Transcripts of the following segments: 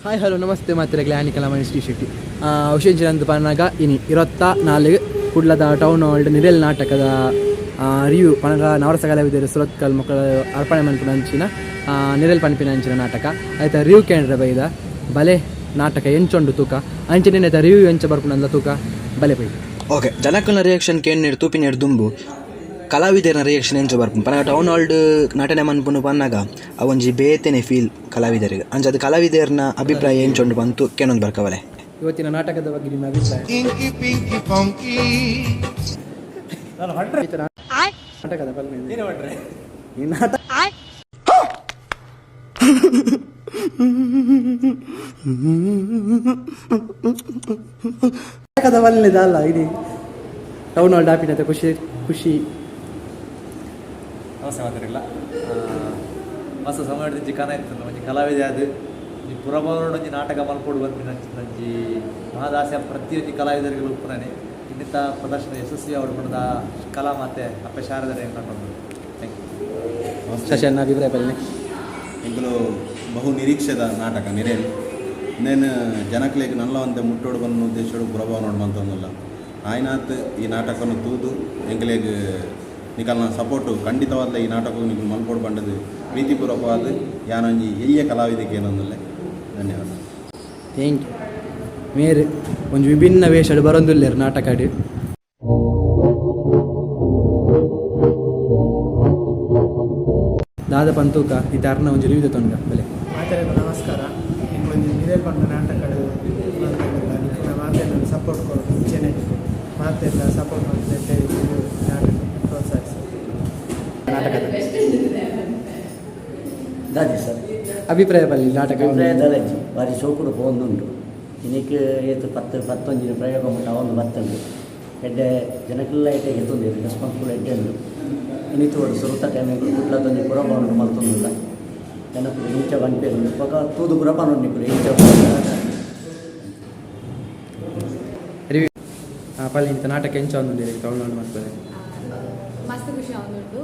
Hi hello namaste ಮಾತ್ರ ಗ್ಲಾನಿಕಲ Manish T Shetty. ವಿಶೇಷ ಪನ್ನಗ ಇನಿ 24 ಕುಡ್ಲದ ಟೌನ್ ಹಾಲ್ ನಿರೆಲ್ ನಾಟಕದ ರಿವ್ಯೂ ಪನಗ ನವರಸ ಕಲಾವಿದರು ಸುರತ್ಕಲ್ ಮಕ್ಕಳ ಅರ್ಪಣೆ ಮನ್ಪುನ ಅಂಚಿನ ನಿರೆಲ್ ಪನ್ಪಿನ ಅಂಚಿನ ನಾಟಕ ಆಯ್ತಾ. ರಿವ್ಯೂ ಕೇಂದ್ರ ಬೈದ ಬಲೆ ನಾಟಕ ಎಂಚೊಂಡು ತೂಕ, ಅಂಚಿನ ಆಯ್ತಾ ರಿವ್ಯೂ ಎಂಚ ಬರ್ಪುನಂದ ತೂಕ ಬಲೆ ಬೈದ. ಓಕೆ, ಜನಕ್ಕನ ರಿಯಾಕ್ಷನ್ ಕೇಂದ್ರ ತೂಪಿನೇರ್ ದುಂಬು ಕಲಾವಿದರನ ರಿಯಾಕ್ಷನ್ ಎಂಚ ಬರ್ಪುಂಡು ಪನ್ನಗ, ಟೌನ್ ಹಾಲ್ಡ್ ನಟನೆ ಮನ್ಪುನು ಪನ್ನಗ ಆ ಒಂಜಿ ಬೇತೆನೆ ಫೀಲ್ ಕಲಾವಿದರಿಗೆ. ಅಂಚ ಅದು ಕಲಾವಿದರ್ನ ಅಭಿಪ್ರಾಯ ಎಂಚೊಂಡು ಬಂತು ಕೇನೊಂದು ಬರ್ಕವಲೆ. ಇವತ್ತಿನ ನಾಟಕದ ಬಗ್ಗೆ ನಿಮ್ಮ ಅಭಿಪ್ರಾಯ? Inky Pinky Ponky. ನಾಟಕದ ಬಗ್ಗೆ ಈ ನಾಟಕ ನಾಟಕದ ಬಲ್ಲೆದ ಅಲ್ಲ, ಇಡೀ ಟೌನ್ ಹಾಲ್ ಡಾಪಿನ ಖುಷಿ ಖುಷಿ. ನಮಸ್ತೆ ಮಾತಾಡಿಲ್ಲ. ಮಸ್ತ್ ಸಮಯ ಒಂಜಿ ಕನ ಇತ್ತು. ಒಂಜಿ ಕಲಾವಿದೆ ಅದು ಒಂಜಿ ಪುರಭವನಡ್ ಒಂಜಿ ನಾಟಕ ಮಲ್ಪೊಡು ಬಂದಿನ ಒಂಜಿ ಮಹಾದಾಸ್ಯ ಪ್ರತಿಯೊಂಜಿ ಕಲಾವಿದರಿಗೆ ಉಪ್ಪುನನೆ. ಇನ್ನಿತ ಪ್ರದರ್ಶನ ಯಶಸ್ವಿ ಆವಡ್ ಪಂಡುದು ಆ ಕಲಾ ಮಾತೆ ಅಪ್ಪೆ ಶಾರದರೆ ಕಂಡು. Thank you. ಶಶನ್ನ ಅಭಿಪ್ರಾಯ ಬಲ್ಲೆ. ಎಂಕುಲು ಬಹು ನಿರೀಕ್ಷೆದ ನಾಟಕ ನಿರೇಲ್ ನೇನು ಜನಕ್ಲೆಗ್ ನಲ್ಲವಂತೆ ಮುಟ್ಟೋಡು ಬನ್ನ ಉದ್ದೇಶಡು ಪುರಭವನ ಮಂತೊಂದುಲ್ಲ. ಆಯ್ನಾತ್ ಈ ನಾಟಕನು ತೂದು ಎಂಕಲೆಗ್ ನಿಕಲ್ನ ಸಪೋರ್ಟು ಖಂಡಿತವಾದ ಈ ನಾಟಕ ನಿಕಲ್ ಮಲ್ಪೋಡು ಬಂಡದು ಪ್ರೀತಿಪೂರ್ವಕವಾದ ಯಾನೊಂಜಿ ಎಯ್ಯ ಕಲಾವಿದಕ್ಕೆ ಏನೊಂದುಲ್ಲೆ. ಧನ್ಯವಾದ. Thank you. ಮೇರ್ ಒಂಜಿ ವಿಭಿನ್ನ ವೇಷಡ್ ಬರೊಂದುಲ್ಲೆರ್ ನಾಟಕಡ್. ದಾದ ಪಂತೂಕ ಈ ಅರ್ನ ಒಂಜಿ ರಿವ್ಯೂ ತೊಂಡ ಬೆಲೆ. ಮಾತೆರೆಗ್ ನಮಸ್ಕಾರ. ಒಂಜಿ ನಿರೆಲ್ ಪಂಡ ನಾಟಕಡ್ ನಿಕ್ಲೆನ ಮಾತೆರ್ನ ಸಪೋರ್ಟ್ ಕೊರೊಡು. ಇಂಚೆನೆ ಮಾತೆರ್ಲ ಸಪೋರ್ಟ್ ಮಲ್ತ್ ನಾಟಕ ಪ್ರೋತ್ಸಾಹಿಸಿ. ನಾಟಕದ ದಾದಿ ಸರ್. ಅಭಿಪ್ರಾಯ ಬಲ್ಲಿ ನಾಟಕ. ಅಭಿಪ್ರಾಯ ದಾಲಜ್ಜಿ, ಬಾರಿ ಶೋಕುಡು ಪೋವೊಂದುಂಟು. ಇನಿಕ್ ಏತ್ ಪತ್ತು ಪತ್ತೊಂಜಿನ ಪ್ರಯೋಗ ಮುಟ್ಟ ಒಂದು ಬತ್ತುಂಡು. ಎಡ್ಡೆ ಜನಕ್ಲೆಲ ಎಡ್ಡೆ ಗೆತ್ತೊಂದೆರ್, ರೆಸ್ಪಾನ್ಸ್ ಪೂರ ಎಡ್ಡೆ ಉಂಡು. ಇನಿತೋಡು ಸುರುತ ಟೈಮ್ ಕುಡ್ಲದೊಂಜಿ ಪುರಭವನಡ್ ಮಲ್ತೊಂದುಲ್ಲ. ಜನಕುಲು ಇಂಚ ಪನ್ಪೆರ್ ಬೊಕ ತೂದು ಪೂರ ಪನೊಡು ನಿಕುಲು ಇಂಚ. ರಿವ್ಯೂ ಪಲ್ಲಿ, ಇಂತ ನಾಟಕ ಎಂಚ ಒಂದುಂಡು ಟೌನ್ ಹಾಲ್ ಮಲ್ಪರೆ? ಮಸ್ತ್ ಖುಷಿ ಆವೊಂದುಂಡು.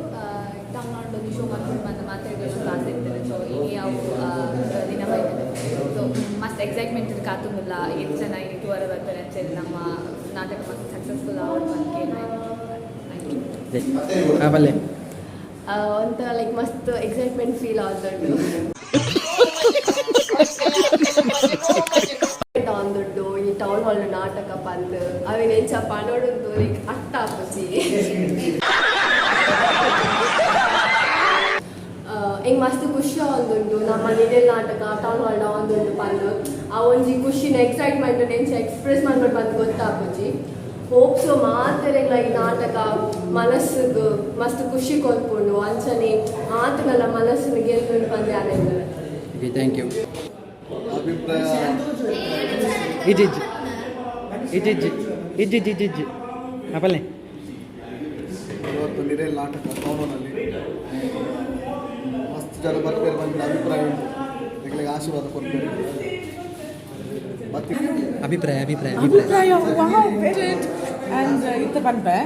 ಟೌನ್ ಹಾಲ್ ಒಂಜಿ ಶೋ ಮಲ್ಪೊಡು ಪಂದ್ ಮಾತೆರ್ಗ್ ಶೋ ಆಸೆ ಇತ್ತುಂಡು. ಸೊ ಇನಿ ಅವು ದಿನ ಬೈದಿದೆ. ಸೊ ಮಸ್ತ್ ಎಕ್ಸೈಟ್ಮೆಂಟ್ ಕಾತೊಂದುಲ್ಲ, ಏತ್ ಜನ ಇನಿ ತೂವರೆ ಬರ್ತಾರೆ ಅಂಚೆನೆ ನಮ್ಮ ನಾಟಕ ಮಸ್ತ್ ಸಕ್ಸಸ್ಫುಲ್ ಆವಡ್ ಪಂದ್ thank you. ಹಾಂ, ಬಲ್ಲೆ. ಒಂಥರ ಲೈಕ್ ಮಸ್ತ್ ಎಕ್ಸೈಟ್ಮೆಂಟ್ ಫೀಲ್ ಆವೊಂದುಂಡು ಆಂದುಂಡು. ಈ ಟೌನ್ ಹಾಲ್ ನಾಟಕ ಪಂದ್ ಅವೆನ್ ಎಂಚ ಪನೊಡುಂದು ಲೈಕ್ ಅರ್ಥ ಆಪುಜಿ. ಎಂಕ್ ಮಸ್ತ್ ಖುಷಿ ಆವೊಂದುಂಡು, ನಮ್ಮ ನಿರೆಲ್ ನಾಟಕ ಟೌನ್ ಹಾಲ್ ಆವೊಂದುಂಡು ಪಂದ್. ಆ ಒಂಜಿ ಖುಷಿನ, ಎಕ್ಸೈಟ್ಮೆಂಟ್ ಎಂಚ ಎಕ್ಸ್ಪ್ರೆಸ್ ಮನ್ಪೊಡು ಪಂದ್ ಗೊತ್ತಾಪುಜಿ. ಹೋಪ್ ಸೊ ಮಾತೆರೆಗ್ಲ ಈ ನಾಟಕ ಮನಸ್ಸುಗ್ ಮಸ್ತ್ ಖುಷಿ ಕೊರ್ಪುಂಡು, ಅಂಚನೆ ಮಾತೆರ್ನಲ ಮನಸ್ಸುನು ಗೆಲ್ಲುಂಡು ಪಂದ್ ಯಾನ್ ಎನ್ನುವೆ. Okay, thank you. ಅಭಿಪ್ರಾಯ. ಇಜ್ಜಿ ಇಜ್ಜಿ ಇಜ್ಜಿ ಇಜ್ಜಿ ಇಜ್ಜಿ ಇಜ್ಜಿ ಇಜ್ಜಿ. ಹಾಂ, ಪಲ್ಲೆ. ಇವತ್ತು ನಿರೇಲ್ ನಾಟಕ ಟೌನಲ್ಲಿ ಮಸ್ತ್ ಜನ ಬರ್ತಾರೆ ಬಂದ ಅಭಿಪ್ರಾಯ ಉಂಟು. ನಿಗಳಿಗೆ ಆಶೀರ್ವಾದ ಕೊಡ್ತೇನೆ ಮತ್ತೆ. ಅಭಿಪ್ರಾಯ, ಅಭಿಪ್ರಾಯ, ಅಭಿಪ್ರಾಯ. ಅಭಿಪ್ರಾಯ, ವಾವ್, ಅಂಡ್ ಇತ್ತ ಪನ್ಪೆ.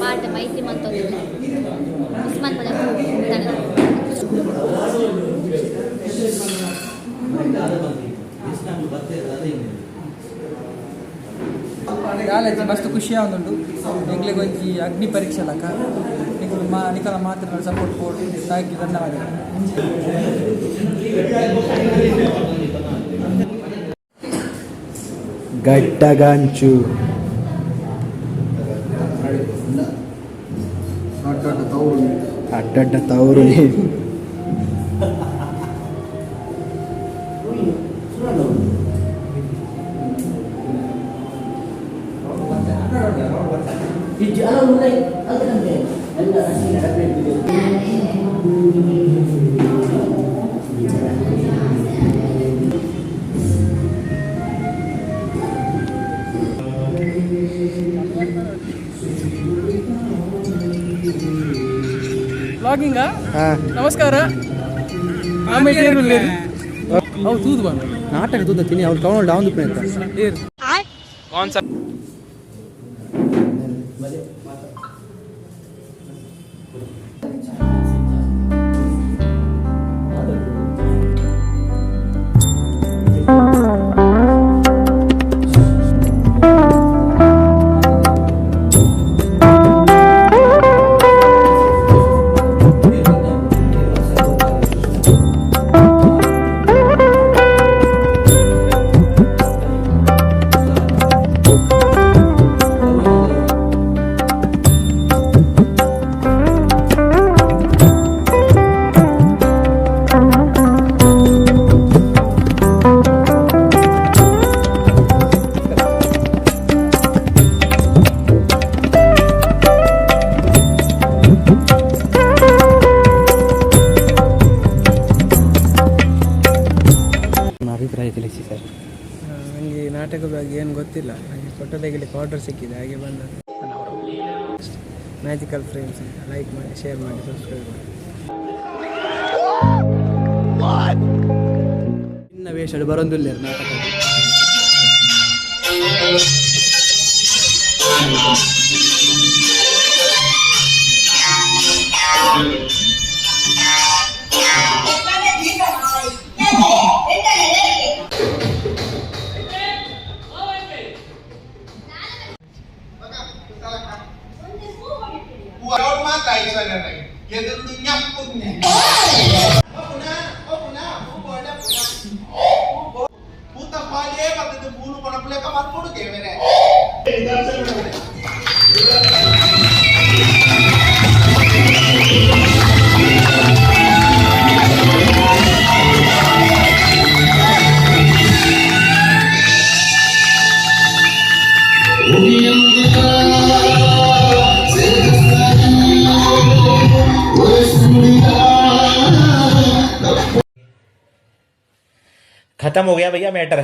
ಪಾಠ ಮೈತ್ರಿ ಮಂತೊಂದುಲ್ಲ, ಮಿಸ್ ಮನ್ಪುನ. ಕಾಲೇಜ್ ಮಸ್ತ್ ಖುಷಿ ಆವೊಂದುಂಡು. ಎಂಕ್ಲೆಗ್ ಒಂಜಿ ಅಗ್ನಿ ಪರೀಕ್ಷೆ ಲಕ. ನಿಕುಲು ಮಾ ನಿಕಲ ಮಾತ್ರ ಸಪೋರ್ಟ್ ಕೊಡು. Thank you, ಧನ್ಯವಾದ. ಗಡ್ಡಗಂಚು. ದೊಡ್ಡ ದೊಡ್ಡ ತವರು. ಅಡ್ಡಡ್ಡ ತವರು. ಇಜ್ಜಿ ಅಲ್ಲ ಉಂಡೆ ಅಲ್ತಂತೆ ಎಲ್ಲ ನಡಪೆ. ವ್ಲಾಗಿಂಗಾ? ಹಾಂ. ನಮಸ್ಕಾರ. ಆಮೇಲೆ ಅವು ತೂದು ಬಂದ. ನಾಟಕ ತೂದ ತಿನ್ನಿ ಅವ್ರು ಟೌನ್ ಡೌನ್ ಅಂತ. ಏರ್. ಬಲೆ ಮಾತಾ. ನಿಮ್ಮ ಅಭಿಪ್ರಾಯ ತಿಳಿಸಿ ಸರ್. ನನಗೆ ನಾಟಕದ ಬಗ್ಗೆ ಏನು ಗೊತ್ತಿಲ್ಲ. ನನಗೆ ಫೋಟೋ ತೆಗಿಲಿಕ್ಕೆ ಆರ್ಡರ್ ಸಿಕ್ಕಿದೆ, ಹಾಗೆ ಬಂದದ್ದು. ಮ್ಯಾಜಿಕಲ್ ಫ್ರೇಮ್ಸ್ ಅಂತ. ಲೈಕ್ ಮಾಡಿ, ಶೇರ್ ಮಾಡಿ, ಸಬ್ಸ್ಕ್ರೈಬ್ ಮಾಡಿ. ಇನ್ನ ವೇಷಡ್ ಬರೊಂದುಲ್ಲೆರ್ ನಾಟಕ. खत्म हो गया भैया मैटर।